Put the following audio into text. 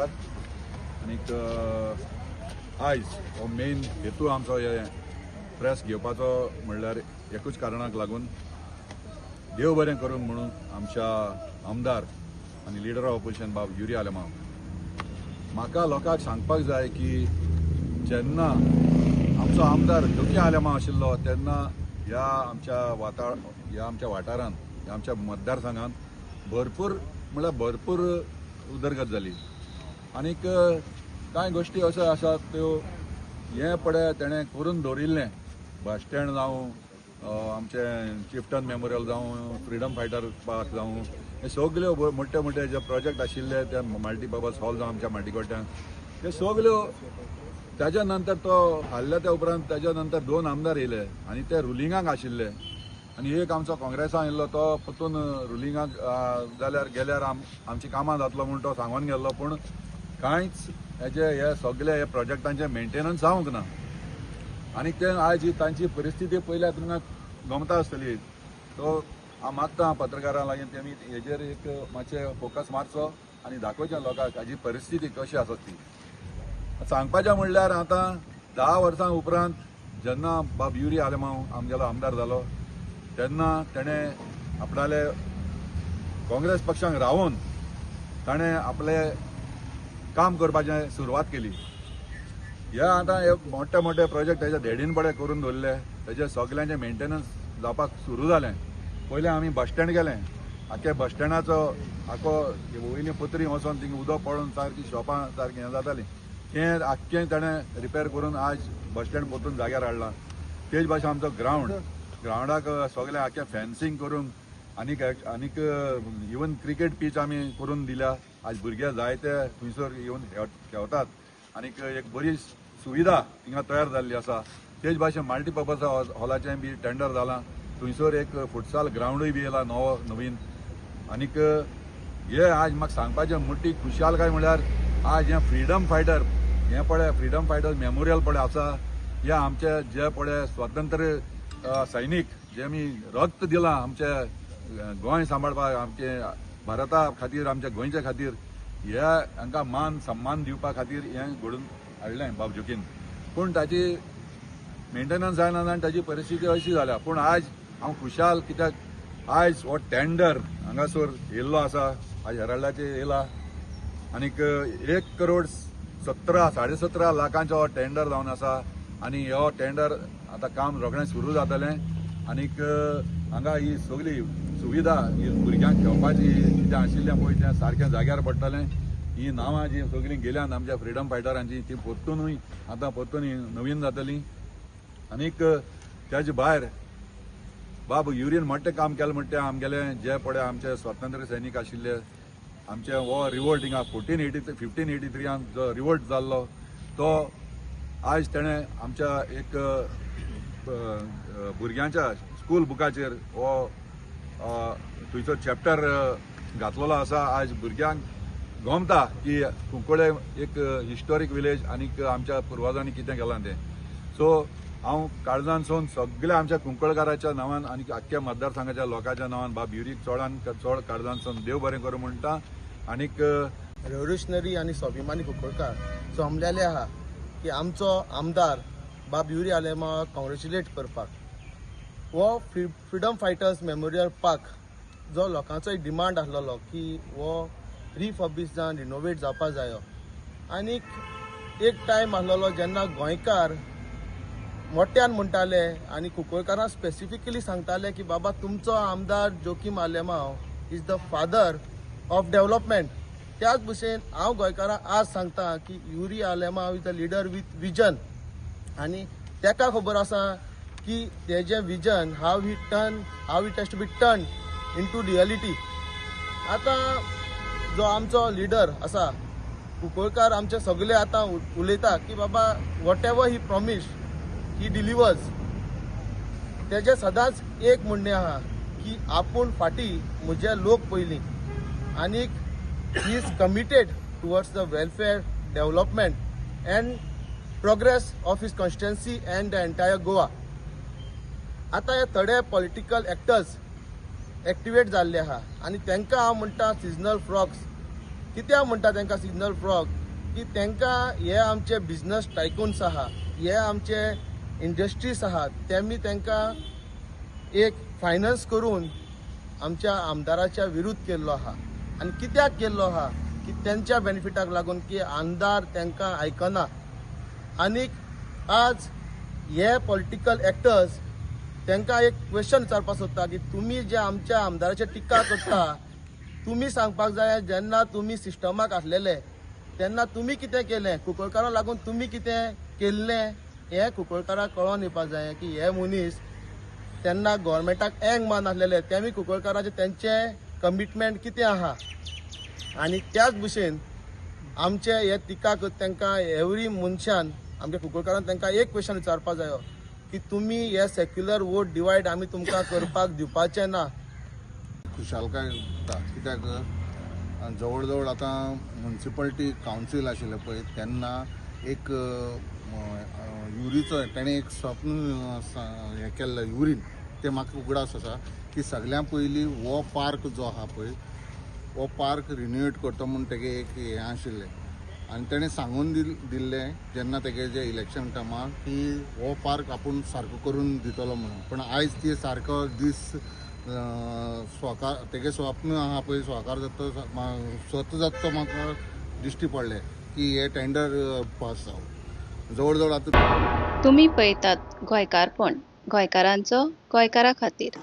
नमस्कार. आनीक आयज हो मेन हेतू आमचो हे प्रेस घेवपाचो म्हणल्यार एकूच कारणाक लागून, देव बरें करूं म्हणून आमच्या आमदार आनी लिडर ऑफ ऑपोजिशन बाब युरी आलेमाव. म्हाका लोकांक सांगपाक जाय की जेन्ना आमचो आमदार जोकीं आलेमाव आशिल्लो तेन्ना ह्या आमच्या वाठारांत, ह्या आमच्या मतदारसंघात भरपूर म्हळ्यार भरपूर उदरगत जाली. आनीक कांय गोश्टी अश्यो आसात त्यो हें पळय तेणें करून दवरिल्लें, बस स्टँड जावं, आमचें चिफ्टन मेमोरियल जावं, फ्रिडम फायटर पार्क जावं, हे सगल्यो मोठे मोठे जे प्रोजेक्ट आशिल्ले ते मल्टीपर्पज हॉल जावं आमच्या माटीकोट्यान, ते सगल्यो. ताज्या नंतर तो हाडल्या त्या उपरांत ताज्या नंतर दोन आमदार येयले आनी ते रुलिंगाक आशिल्ले आनी एक आमचो काँग्रेसान येयल्लो, तो परतून रुलिंगाक जाल्यार गेल्यार आमची कामां जातलो म्हूण तो सांगून गेल्लो, पूण कांयच हेजे हे सगळे हे प्रोजेक्टांचे मेंटेनन्स जावंक ना. आनी ते आयज ही तांची परिस्थिती पळयल्यार तुमकां गमता आसतली. सो हांव मागता पत्रकारां लागीं, तेमी हेजेर एक मातशें फोकस मारचो आनी दाखोवचें लोकांक हाजी परिस्थिती कशी आसा ती. सांगपाचें म्हणल्यार आतां 10 वर्सां उपरांत जेन्ना बाब युरी आलेमाव आमगेलो आमदार जालो तेन्ना तेणें आपणाले काँग्रेस पक्षांक रावोवन ताणें आपलें काम करपाचें सुरवात केली. हे आतां हे मोठे मोठे प्रोजेक्ट तेच्या धेडीन पडे करून दवरले, तेजे सगल्यांचे मेंटेनन्स जावपाक सुरू जालें. पयलें आमी बस स्टँड गेले, आख्या बस स्टँडाचो आखो वयली पत्री वचोन थिंगा उदक पडून सारकी शॉपां सारकी हें जातालीं, तें आख्खें ताणें रिपेर करून आज बस स्टँड परतून जाग्यार हाडलां. तेच भाशेन आमचो ग्रावंड, ग्रावंडाक सगळें आख्खें फेन्सींग करून आनीक आनीक इवन क्रिकेट पीच आमी करून दिल्या. आज भुरगे जायते थंयसर येवन खेळतात आनीक एक बरी सुविधा थिंगा तयार जाल्ली आसा. तेच भाशेन मल्टीपर्पज हॉलाचें बी टेंडर जालां, थंयसर एक फुटसाल ग्रावंडूय बी येयला नवो नवीन. आनीक हे आज म्हाका सांगपाचें मोठी खुशालकाय म्हळ्यार आज हें फ्रिडम फायटर हें पळय, फ्रिडम फायटर मेमोरियल पळय आसा, हे आमचे जे पळय स्वतंत्र सैनीक जे आमी रक्त दिलां आमचे गोंय सांबाळपाक, आमचे भारता खातीर, आमच्या गोंयच्या खातीर, हे हांकां मान सन्मान दिवपा खातीर हें घडून हाडलें बाब जोकीन. पूण ताची मेंटेनन्स जायना आनी ताची परिस्थिती अशी जाल्या. पूण आज हांव खुशाल कित्याक आयज हो टेंडर हांगासर येयल्लो आसा, आज हेराल्डाचेर येयला आनीक 1 करोड 17 17.5 लाखांचो हो टेंडर जावन आसा. आनी हो टेंडर आतां काम रोखडें सुरू जातलें. आनीक हांगा ही सगळी सुविधा ही भुरग्यांक खेळपाची कितें आशिल्लें पळय तें सारकें जाग्यार पडटलें. ही नांवां जी सगळीं गेल्यात आमच्या फ्रिडम फायटरांची ती परतूनय आतां परतून नवीन जातली. आनीक त्याचे भायर बाब युरीन मोठें काम केलें म्हणटा तें आमगेले जे पळय आमचे स्वतंत्र सैनीक आशिल्ले, आमचे हो रिवोल्ट हिंगा 1480 1583आन जो रिवोल्ट जाल्लो तो आयज तेणें आमच्या एक भुरग्यांच्या स्कूल बुकाचेर हो थंयचो चॅप्टर घातलेलो आसा. आयज भुरग्यांक गमता की कुंकळे एक हिस्टोरीक विलेज आनीक आमच्या पुर्वजांनी कितें केलां तें. सो हांव काळजानसून सगळ्या आमच्या कुंकळकाराच्या नांवान आनी आख्ख्या मतदारसंघाच्या लोकांच्या नांवान बाब युरीक चडान चड काळजानसून देव बरें करूं म्हणटा. आनीक रेव्होल्युशनरी आनी स्वाभिमानी कुंकळकार जमलेले आहा की आमचो आमदार बाब युरी आलेमाक कॉंग्रेच्युलेट करपाक. हो फ्रिडम फायटर्स मेमोरियल पार्क जो लोकांचो एक डिमांड आसलेलो की हो रिफर्बिश जावन रिनोवेट जावपा जायो. आनीक एक टायम आसलेलो जेन्ना गोंयकार मोठ्यान म्हणटाले आनी कुंकळकारां स्पेसिफिकली सांगताले की बाबा, तुमचो आमदार Joaquim Alemao is the father of development. त्याच भशेन हांव गोंयकारांक आज सांगता की Yuri Alemao is a leader with vision आनी ताका खबर आसा की तेजें vision how it has to be turn into reality. आतां जो आमचो लिडर आसा, कुंकळकार आमचे सगळे आतां उलयता की बाबा, whatever he promise, he delivers. तेजें सदांच एक म्हणणें आहा की आपूण फाटीं, म्हजे लोक पयलीं. आनीक he is committed towards the welfare, development and progress of his constituency and the entire Goa. आतां हे थोडे पॉलिटिकल एक्टर्स एक्टिवेट जाल्ले आहा आनी तांकां हांव म्हणटा, सिजनल फ्रॉग्स. कित्याक म्हणटा तांकां सिग्नल फ्रॉग की तांकां हे आमचे बिजनस टायकून्स आहा, हे आमचे इंडस्ट्रीज आहात, तेमी तांकां एक फायनान्स करून आमच्या आमदाराच्या विरुद्ध केल्लो आहा. आनी कित्याक केल्लो आहा की तेंच्या बेनिफिटाक लागून की आमदार तांकां आयकना. आनीक आज हे पॉलिटिकल एक्टर्स तांकां एक क्वेश्चन विचारपाक सोदता की तुमी जे आमच्या आमदाराचेर टिका करता, तुमी सांगपाक जाय जेन्ना तुमी सिस्टमाक आसलेले तेन्ना तुमी कितें केलें, कुंकळकारांक लागून तुमी कितें केल्लें हें कुंकळकारांक कळोन येवपाक जाय की हे मनीस तेन्ना गोवोरमेंटाक एंग मान आसलेले, तेमी कुंकळकाराचें तेंचें कमिटमेंट कितें आहा. आनी त्याच भशेन आमचे हे टिका तांकां एवरी मनशान आमच्या कुंकळकारान तांकां एक क्वेश्चन विचारपाक जायो की तुमी हे सेक्युलर वोट डिवायड आमी तुमकां करपाक दिवपाचे ना. खुशालकाय उरता कित्याक जवळ जवळ आतां मुन्सिपालिटी कावन्सील आशिल्लें पळय तेन्ना एक युरीचो तेणें एक स्वप्न हें केल्लें युरीन, तें म्हाका उगडास आसा की सगळ्यां पयलीं हो पार्क जो आहा पळय हो पार्क रिनोवेट करता म्हूण तेगे एक हें आशिल्लें आनी तेणें सांगून दिल्लें जेन्ना तेगे जे इलेक्शन टायमार की हो पार्क आपूण सारको करून दितलो म्हणून. पूण आयज ती सारको दीस स्वाकार तेगे स्वप्न आहा पळय स्वाकार जाता, स्वता जाता तो म्हाका दिश्टी पडलें की हे टेंडर पास जावं जवळ जवळ आतां. तुमी पळयतात गोंयकारपण, गोंयकारांचो गोंयकारा खातीर.